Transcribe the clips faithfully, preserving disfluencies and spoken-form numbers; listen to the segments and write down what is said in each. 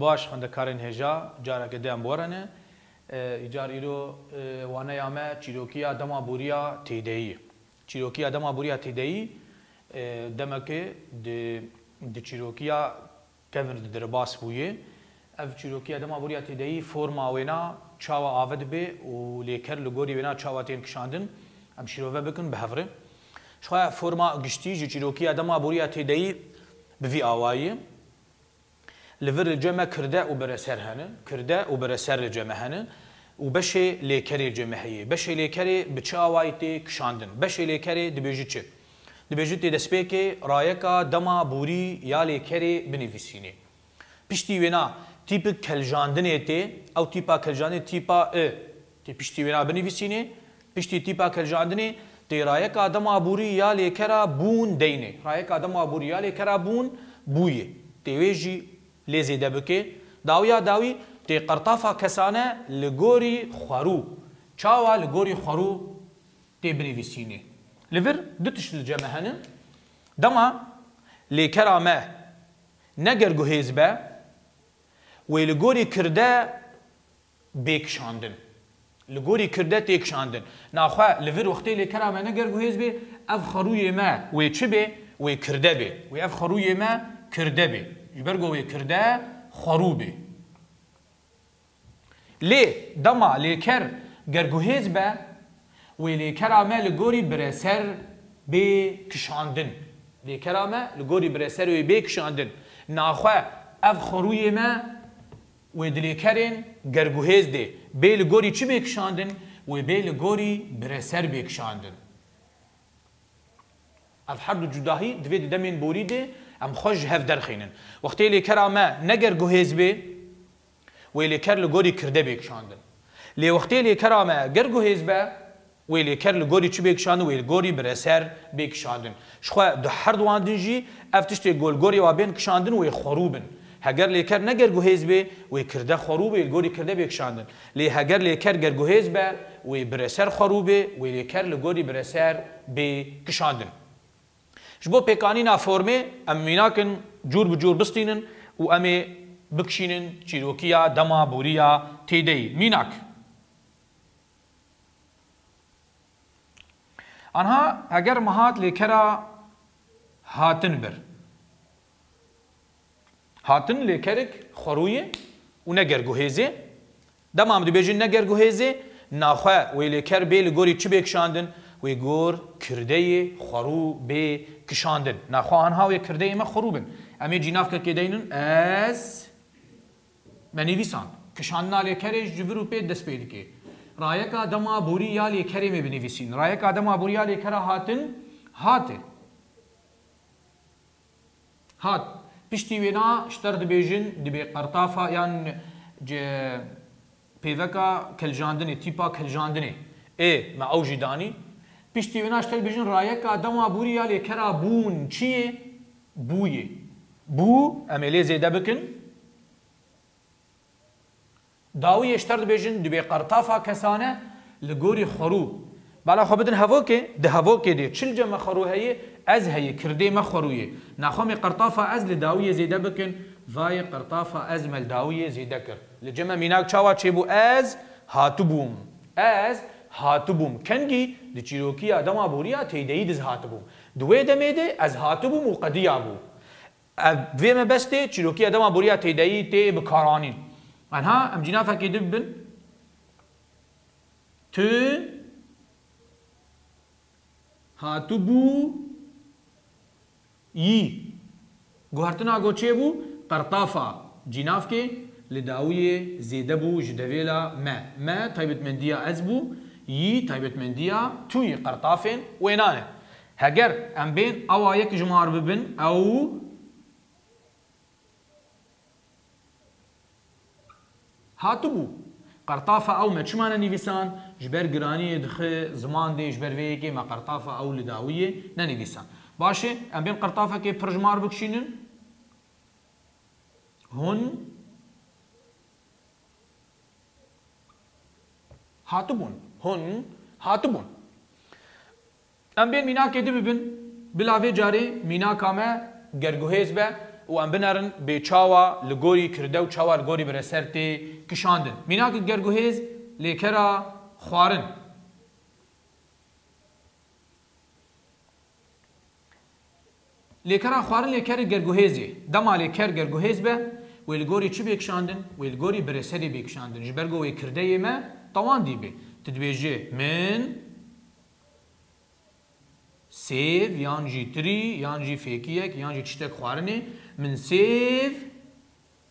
Baş xwendekarên hêja, careke din em bi we re ne. E, îcar îro, e, waneya me çîrokiya dema bûriya têdeyî. Çîrokiya dema bûriya têdeyî, e, demekê di, di çîrokiya kevin de derbas bûye. Ev çîrokiya dema bûriya têdeyî forma wêna çawa ave dibe û lêker li gorî wêna çawa tên kişandin, em şîrove bikin bi hev re. Ji xwe forma giştî ji çîrokiya dema bûriya têdeyî bi vî awayî ye. Li vir li cem me kirde û bireser hene. Kirde û bireser li cem me hene û beşê lêkerê cem me heye. Beşê lêkerê bi çi awayî tê kişandin? Beşê lêkerê dibêjî çi? Dibêjî tê destpêkê rayeka dema bûrî ya lêkerê binivîsînê. Piştî wêna tîpik keljandinê tê, ew tîpa keljandinê tîpa I tê piştî wêna binivîsînê. Piştî tîpa keljandinê tê rayeka dema bûrî ya lêkera bûn deynê. Rayeka dema bûrî ya lêkera bûn bûyê. Tê wê jî lê zêde bike. Dawiya dawî tê qertafa kesane li gorî xwerû. Çawa li gorî xwerû tê binivîsînê? Li vir du tişt li cem me hene. Dema lêkera me ne gerguhêz be, wê li gorî kirde bê kişandin. Li gorî kirde tê kişandin. Naxwe li vir wextê lêkera me ne gerguhêz bê, ev xwerûyê me wê çi bê? Wê kirde bê. Wê ev xwerûyê me kirde bê. Ji ber ku wê kirde xwerû bê. Lê dema lêker gerguhêz be, wê lêkera me li gorî bireser bê kişandin. Lêkera me li gorî bireser wê bê kişandin. Naxwe ev xwerûyê me wê di lêkerên gerguhêz de bê li gorî çi bê kişandin? Wê bê li gorî bireser bê kişandin. Ev her du cudahî divê di demên borî de em xwe ji hev derxînin. Wextê lêkera me ne gerguhêz bê, wê lêker li gorî kirde bê kişandin. Lê wextê lêkera me gerguhêz be, wê lêker li gorî çi bê kişandin? Wê li gorî bireser bê kişandin. Ji xwe di her di wan din jî ev tiştê ku li gorî wa bên kişandin wê xwerû bin. Heger lêker ne gerguhêz bê, wê kirde xwerû bê, li gorî kirde bê kişandin. Lê heger lêker gerguhêz be, wê bireser xwerû bê, wê lêker li gorî bireser bê kişandin. Ji bo pêkanîna formê em mînakin cûr bi cûr bistînin û em ê bikişînin çîrokiya dema bûriya têdeyî. Mînak. Anha heger me hat lêkera hatin bir. Hatin lêkerik xwerûyê û ne gerguhêzê. Dema em dibêjin ne gerguhêzê, naxwe wê lêker bê li gorî çi bê kişandin? Wê gor kirdeyê xwerû bê kişandin. Naxwe anha wê kirdeyê me xwerû bin. Em ê cînavkekê deynin ez me nivîsan. Kişandina lêkerê ji vir û pê dest pê dike. Rayeka dema borî ya lêkerê me binivîsîn. Rayeka dema borî ya lêkera hatin hate. Hat. Piştî wêna ji te re dibêjin, dibê qertafa yan ce-, pêveka keljandinê, tîpa keljandinê. Ê, me ew jî danî. Piştî wêna ji te dibêjin rayeka dema bûrî ya lêkera bûn çi yê? Bû yê. Bû, em ê lê zêde bikin. Dawiyê ji te re dibêjin, dibê qertafa kesane li gorî xwerû. Bala xwe bidin hevokê, di hevokê de çil cem me xwerû heye, ez heye, kirdê me xwerû ye. Naxwe em ê qertafa ez li dawiyê zêde bikin, vayê qertafa ez me li dawiyê zêde kir. Li cem me mînak çawa çêbû? Ez hatibûm. Ez hatibûm. Kengî? Di çîrokiya dema bûriya têdeyî diz hatibûm. Di wê demê de ez hatibûm û qediya bû. Ev, vê mebestê çîrokiya dema bûriya têdeyî tê bikaranîn. Anha em cînafekê din bibin. Tu hatibû yî. Guhertina ku çêbû, qertafa cînavkê li dawiyê zêde bû ji devêla me. Me taybetmendiya ez bû, yî taybetmendiya tu yî. Qertafên wêna ne. Heger em bên awa yek ji mar bibin, ew hatibû. Qertafa ew me çima nenivîsan? Ji ber giraniyê dixe ziman dê, ji ber vê yekê me qertafa ew li dawiyê nenivîsan. Baş e, em bên qertafekê pir ji mar bikişînin. Hûn hatibûn. Hûn hatibûn. Em bên mînakê din bibin, bila vê carê mînaka me gerguhêz be, û em binerin bê çawa li gorî kirde û çawa li gorî bireser tê kişandin. Mînakek gerguhêz, lêkera xwarin. Lêkera xwarin lêkerê gerguhêzê. Dema lêker gerguhêz be, wê li gorî çi bê kişandin? Wê li gorî bireserê bê kişandin. Ji ber ku wê kirdeyê me tewandî bê. Tu dibêjê, min sêv yan jî tirî yan jî fêkiyek yan jî tiştek xwarinê. Min sêv,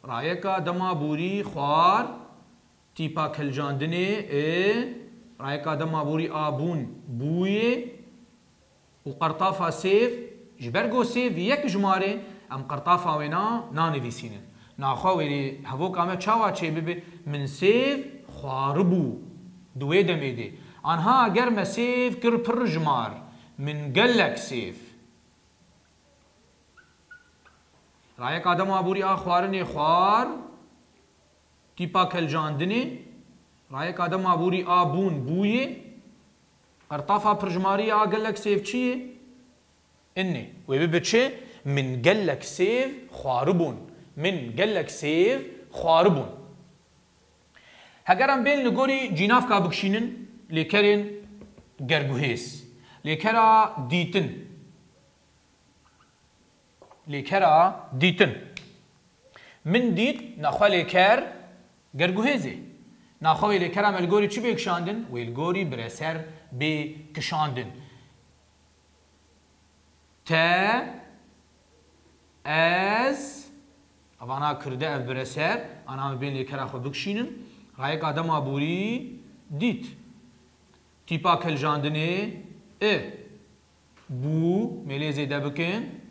rayeka dema borî xwar, tîpa keljandinê, ê, rayeka dema borî a bûn, bûyê, û qertafa sêv, ji ber ku sêv yek jimar e, em qertafa wê na nanivîsînin. Naxwe wê hevoka me çawa çêbibe? Min sêv xwaribû. Di wê demê de. Anha ger me sêv kir pir jimar, min gelek sêv. Rayeka dema borî a xwarinê xwar, tîpa keljandinê, rayeka dema borî a bûn, bûyê, qertafa pirjmarî a gelek sêv çi ye? Inê. Wê bibe çi? Min gelek sêv xwaribûn. Min gelek sêv xwaribûn. Heger em bên li gorî cînavka bikişînin, lêkerên gerguhêz. Lêkera dîtin. Lêkera dîtin. Min dît, naxwe lêker gerguhêzê. Naxwe wê lêkera me li gorî çi bê kişandin? Wê li gorî bireser bê kişandin. Te, ez, evana kirde ev bireser, ana em bên lêkera xwe bikişînin. Rayeka dema borî dît. Tîpa keljandinê, i. Bû, mêlê zêde bikin.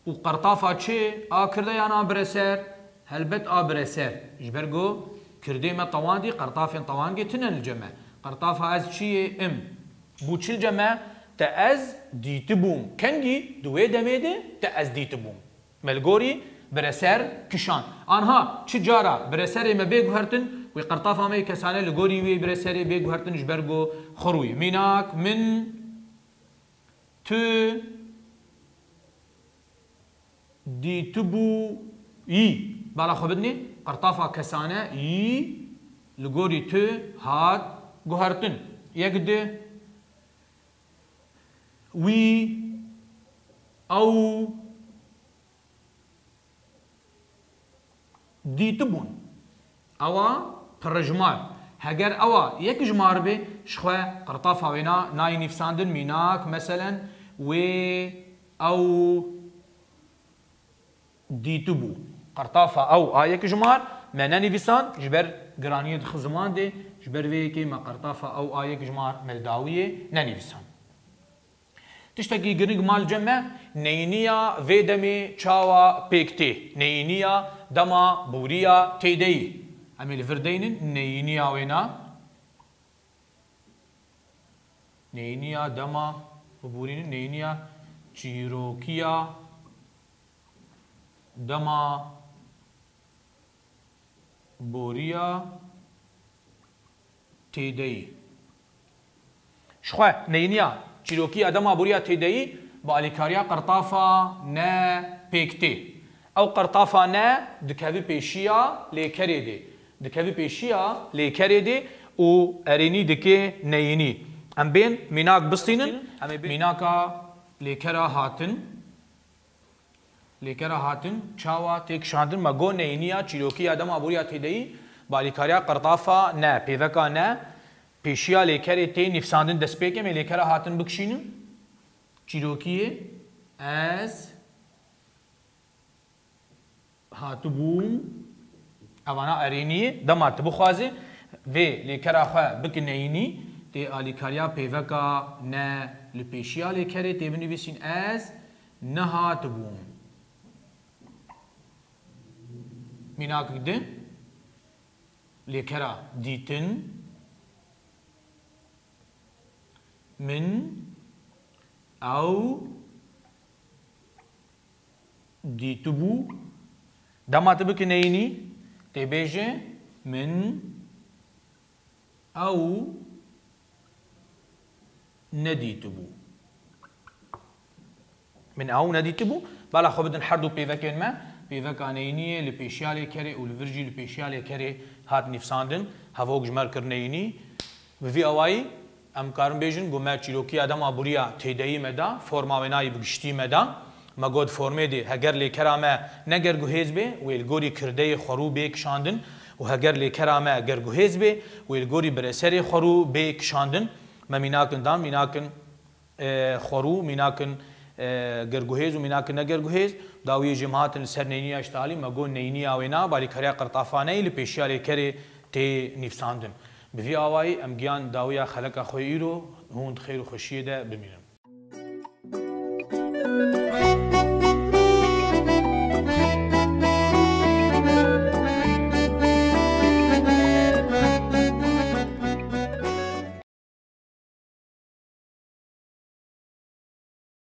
Û qertafa çi? A kirde yan a bireser? Helbet a bireser. Ji ber ku kirdê me tewandî, qertafên tewangê tune li cem me. Qertafa ez çi yê? Im. Bû çi li cem me? Te ez dîtibûm. Kengî? Di wê demê de te ez dîtibûm. Me li gorî bireser kişand. Anha çi cara bireserê me bê guhertin, wê qertafa me yê kesane li gorî wê bireserê bê guhertin ji ber ku xwe rûyê. Mînak, min, tu dîtibûyî. Bala xwe bidinê, qertafa kesane yî li gorî tu hat guhertin. Yek, du, wî, ew, dîtibûn. Ewa pirjimar. Heger ewa yek jimar be, ji xwe qirtafa wê na, nayê nivîsandin, mînak, meselen, wê, ew dîtibû. Qirtafa ew a yek jimar me nenivîsand, ji ber giraniyê di ziman de, ji ber vê yekê me qirtafa ew a yek jimar me li dawiyê nenivîsand. Tiştekî giring mal cem me, neyniya vê demê çawa pêk tê? Neyniya dema bûriya têdeyî. Em ê li vir deynin, neyniya wêna. Neyniya dema, bibûrînin, neyniya çîrokiya dema boriya têdeyî. Ji xwe neyniya çîrokiya dema boriya têdeyî bi alîkariya qirtafa ne pêk tê. Ew qirtafa ne dikeve pêşiya lêkerê de. Dikeve pêşiya lêkerê de û erênî dike neyînî. Em bên mînak bistînin. Em ê bê- Mînaka lêkera hatin. Lêkera hatin çawa tê kişandin? Me got neyîniya çîrokî ya dema bûriya têdeyî bi alîkariya qirtafa ne, pêveka ne, pêşiya lêkerê tê nivîsandin destpêkê. Em ê lêkera hatin bikişînin. Çîrokiyê ez hatibûm. Evana erêniyê dema tu bixwazî vê lêkera xwe bike neyînî, tê alîkariya pêveka ne li pêşiya lêkerê tê binivîsîn ez nehatibûm. Mînakek din lêkera dîtin, min, ew, dîtibû. Dema tu bike neyînî, tê bêje min ew nedîtibû. Min ew nedîtibû. Bala xwe bidin her du pêvekên me. Pêveka neyîniyê li pêşiya lêkerê û li vir jî li pêşiya lêkerê hat nivîsandin. Hevok ji me re kir neyînî. Bi vî awayî em karin bêjin ku me çîrokiya dema bûriya têdeyî me da, forma wênayî bi giştî me da. Me got formê dê heger lêkera me ne gerguhêz bê, wê li gorî kirdeyê xwerû bê kişandin û heger lêkera me gerguhêz bê, wê li gorî bireserê xwerû bê kişandin. Me mînakin dan, mînakin e, xwerû, mînakin, e, gerguhêz û mînakin negerguhêz, dawiyê jê me hatin li ser neyniya ji talî, me got neyniya wêna, balîkariya qirtafaneyê li pêşiya lêkerê tê nivîsandin. Bi vî awayî em giyan dawiya xeleka xwe îro, hûn di xêr û xweşiyê de bimînin.